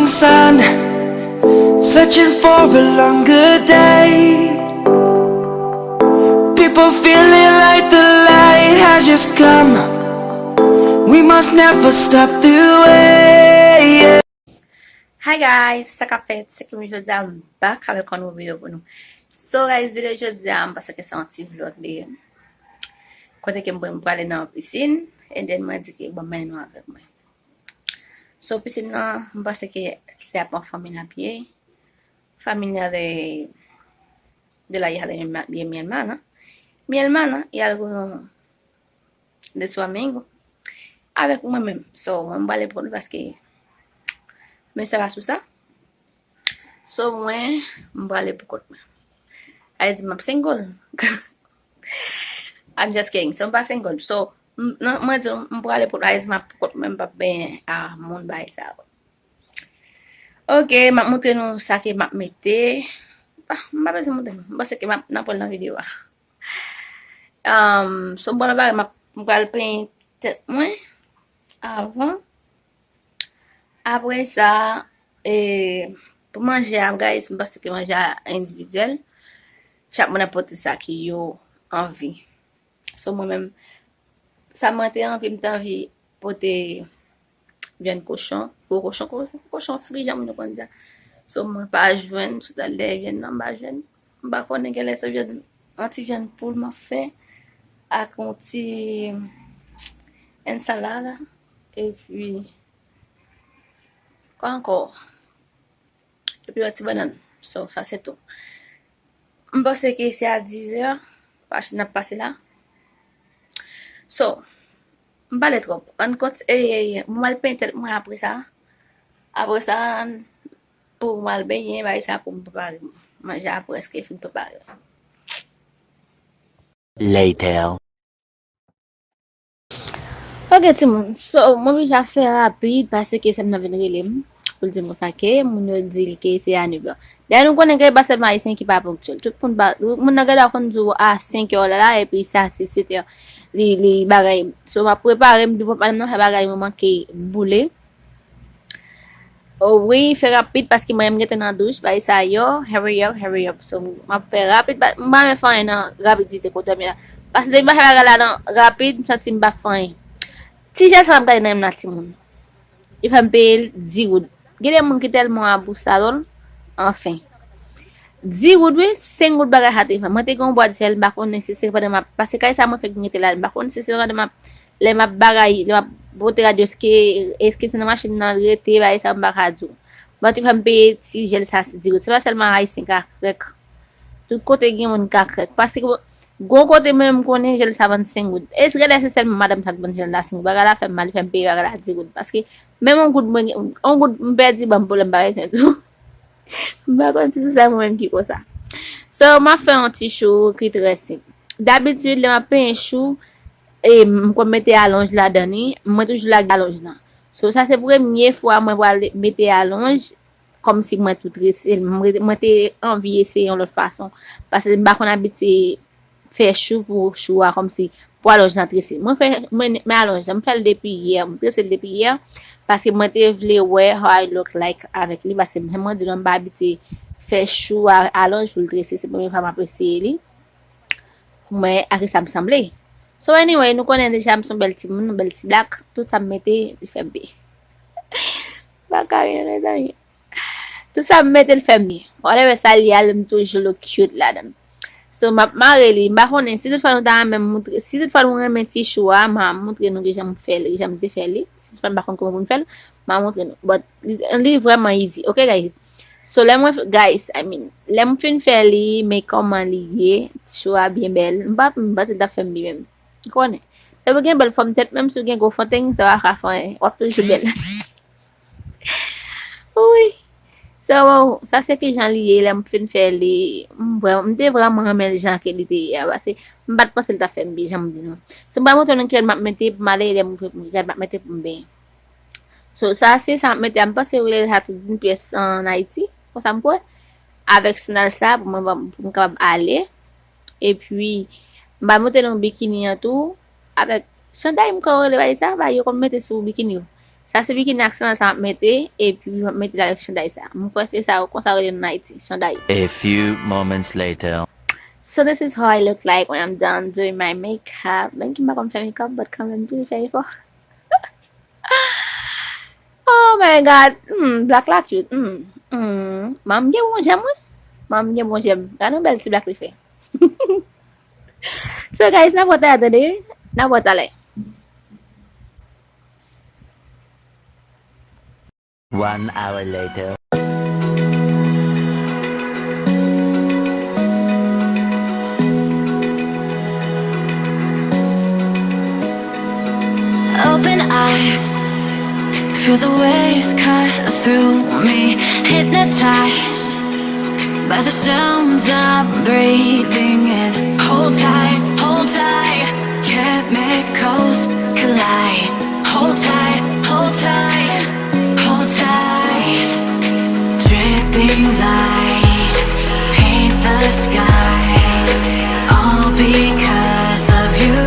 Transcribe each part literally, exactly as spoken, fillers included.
sun, searching for a longer day. People feeling like the light has just come. We must never stop the way. Yeah. Hi guys, sa k ap fèt? Se Kimi jodi a, m back avèk yon nouvo video pou nou. So guys, video jodi a, m panse ke se yon ti vlog li ye. Kote ke mwen m prale nan pisin, and then mwen di ke bon, mennen nou avèk mwen. So pisin nan, m panse ke se ap yon fanmi nan pye. Familia de, de la hija de mi, de mi hermana. Mi hermana, y algo de su amigo. Avèk mwen menm. So, mwen m prale pou kont mwen paske mesye pa sou sa. So, mwen, m prale pou kont mwen. Ay di m ap single. I'm just kidding. So, m pa single. So, m- non, mwen di m prale pou, ay di m ap pou kont mwen, m p ap benyen a moun bagay sa yo. Ok, m ap montre nou sa ke m ap mete. Ah, m pa bezwen montre nou. M panse ke m ap nan pran nan videyo a. Um, so, m pral bare, m ap- m pral penyen tèt mwen avan. Apre sa, e, pou manje a, guys, m panse ke manje a endividyèl. Chak moun ap pote sa ke yo anvi. So, mwen menm, sa mwen te anvi, m te anvi pote vyann kochon, gwo kochon, kochon, kochon fri, jan moun yo konn di a. So, mwen pa jwenn, sou talè vyann nan, m pa jwenn. M pa konnen genlè se vyann, yon ti vyann poul m ap fè, ak yon ti ensalada, epi, kwa ankò? Epi yon ti bannann. So, sa se tou. M panse ke se a dizè, paske n ap pase la. So, m pale twòp. Ann kont, e, e, e, mwen al penyen tèt mwen apre sa. Apre sa, pou mwen al benyen, bagay sa pou m prepare. Manje a prèske fin prepare. Later. Ok, timoun. So, mwen oblije ap fè rapid paske sè m nan vin rele m pou l di m konsa ke moun yo di l ke se a nèf è. Dayè, nou konnen ke e pa sèlman Ayisyen ki pa ponktyèl. Tout moun pa, moun nan gen dwa konn di w a senk è la la, epi sa se sèt è. Li, li bagay. So, m ap prepare m, depi madanm nan fè bagay, mwen manke boule. Oh wi, fè rapid paske mwen menm gentan nan douch, bagay sa yo, hurry up, hurry up. So, m ap fè rapid, pa- m pa renmen fè anyen nan rapidite kote m ye la. Paske depi m pa fè bagay la nan rapid, m santi m pa fè anyen. Ti jèl sa m gade nan menm nan timoun. Li fè m peye l dis goud. Gen de moun ki tèlman abousalon, anfen. Dis goud wi, senk goud bagay sa te fè. Mwen te gen yon bwat jèl, m pa konnen si se pandan m ap, paske kay sa mwen fèk m rete la, m pa konnen si se pandan m ap, lè m ap bagay, lè m ap pote rad yo, èske, èske se nan machin nan l rete, bagay sa m pa ka di w. Bon, te fè m peye ti jèl sa dis goud. Se pa sèlman Ayisyen ka krèk. Tout kote gen moun ka krèk. Paske gon kote mwen menm konnen jèl sa vann senk goud. Èske genlè se sèlman madanm sa k vann jèl la senk goud? Bagay la fè m mal, li fè m peye bagay la dis goud. Paske menm yon goud mwen, yon goud m pèdi, ban m pwoblèm bagay sa tou. M pa konn si se sèl mwen menm ki konsa. So, m ap fè yon ti chou ki trè senp. Dabitid, lè m ap penyen chou, e, m konn mete alonj ladan li, mwen toujou lage alonj lan. So, sa se premye fwa mwen pral mete alonj, kòmsi mwen tou trese l. Mwen, mwen te anvi eseye yon lòt fason. Paske m pa konn abitye fè chou pou chou a kòmsi pou alonj lan trese. Mwen fè, mwen, men alonj lan, m fè l depi yè, m trese l depi yè, paske mwen te vle wè how I look like avèk li, paske jan mwen di nou, m pa abitye fè chou a alonj pou l trese, se premye fwa m ap eseye li, pou m wè a kisa m sanble. So anyway, nou konnen deja m se yon bèl timoun, yon bèl ti blak, tout sa m mete, li fè m byen. M pa ka ri non, mezanmi. Tout sa m mete l fè m byen. Whatever sa l ye a, m toujou look cute ladan l. So, m ap mare li. M pa konnen si tout fwa nou ta renmen moutre, si tout fwa nou renmen ti chou a, m a moutre nou kijan m fè l, kijan m te fè li. Si tout fwa nou pa konn kòman pou n fè l, m a moutre nou. But li, li vrèman easy. Ok, guys? So, lè mwen, guys, I mean, lè m fin fè li, men kòman li ye, ti chou a byen bèl. M pa, m panse l t ap fè m byen menm. Ou konnen. Lè w gen bèl fòm tèt, menm si w gen gwo fòm tèt, sa pa ka fè anyen. W ap toujou bèl. Wi. So, sa se kijan li ye, lè m fin fè li, m vrè-, m te vrèman renmen l jan ke li te ye a, paske m pa t panse l t ap fè m byen, jan m di nou. So, m pral montre nou kijan m ap mete pou m ale, lè m, kijan m ap mete pou m benyen. So, sa se sa m ap mete a, m panse yo rele sa tout d'une pièce an Ayiti, konsa m kwè. Avèk sandal sa, pou mwen, pou m kapab ale. Epi, m pral montre nou bikini an tou, avèk chanday m kwè yo rele bagay sa, bagay yo konn mete sou bikini yo. Sa se bikini ak sandal sa m ap mete, epi m ap mete l avèk chanday sa. Mwen kwè se sa yo konsa yo rele nan Ayiti, chanday. A few moments later. So this is how I look like when I'm done doing my makeup. Menm ki m pa konn fè makeup, but kanmenm, m toujou fè efò. Oh my God. Hmm, black la cute. Hmm. Hmm. Manmi gen bon jèm, wi. Manmi gen bon jèm. Gade yon bèl ti black li fè. So guys, n ap wè talè, tande. N ap wè talè. One hour later. Open eye, feel the waves cut through me. Hypnotized by the sounds I'm breathing in. Hold tight, hold tight. Chemicals collide. Hold tight, hold tight, hold tight. Dripping lights paint the skies, all because of you.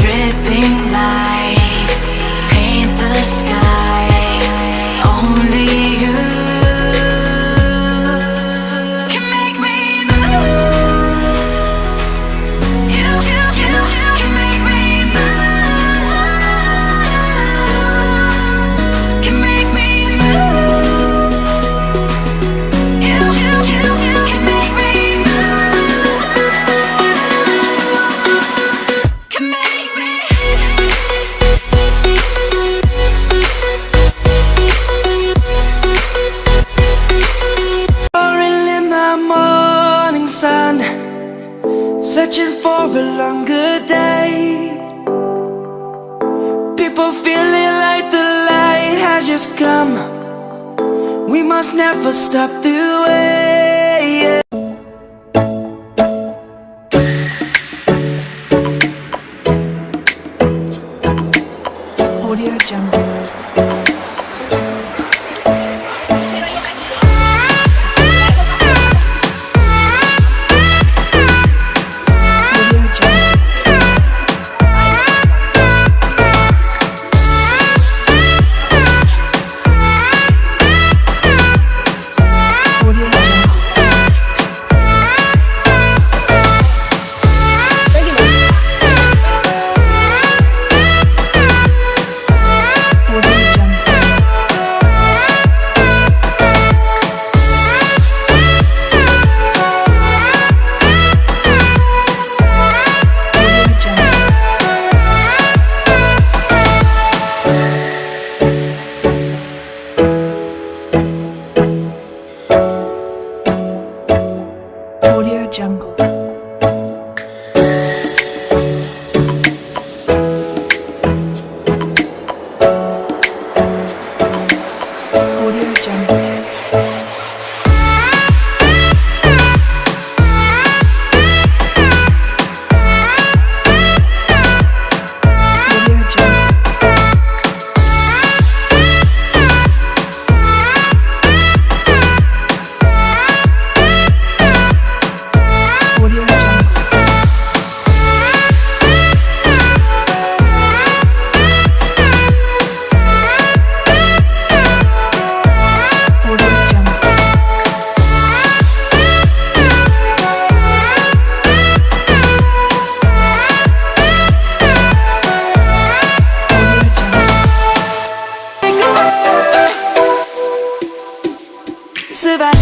Dripping lights paint the skies, only you can make me move. You, you, you, you can make me move. Can make me move. You, you, you, you can make me move. Can make me. Roaring in the morning sun, searching for a longer day. People feeling like the light has just come. We must never stop the way. Audio Jungle. Audio Jungle. Audio Jungle. Survive.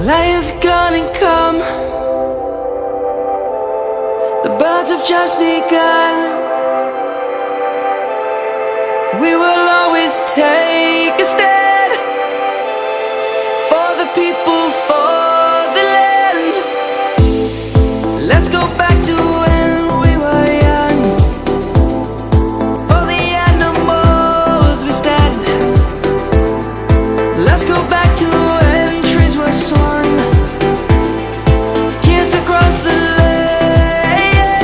Light is gonna come. The birds have just begun. We will always take a stand for the people, for the land. Let's go back to when we were young. For the animals we stand. Let's go back to when trees were swung. Kids across the land.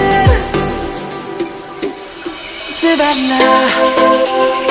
Savannah.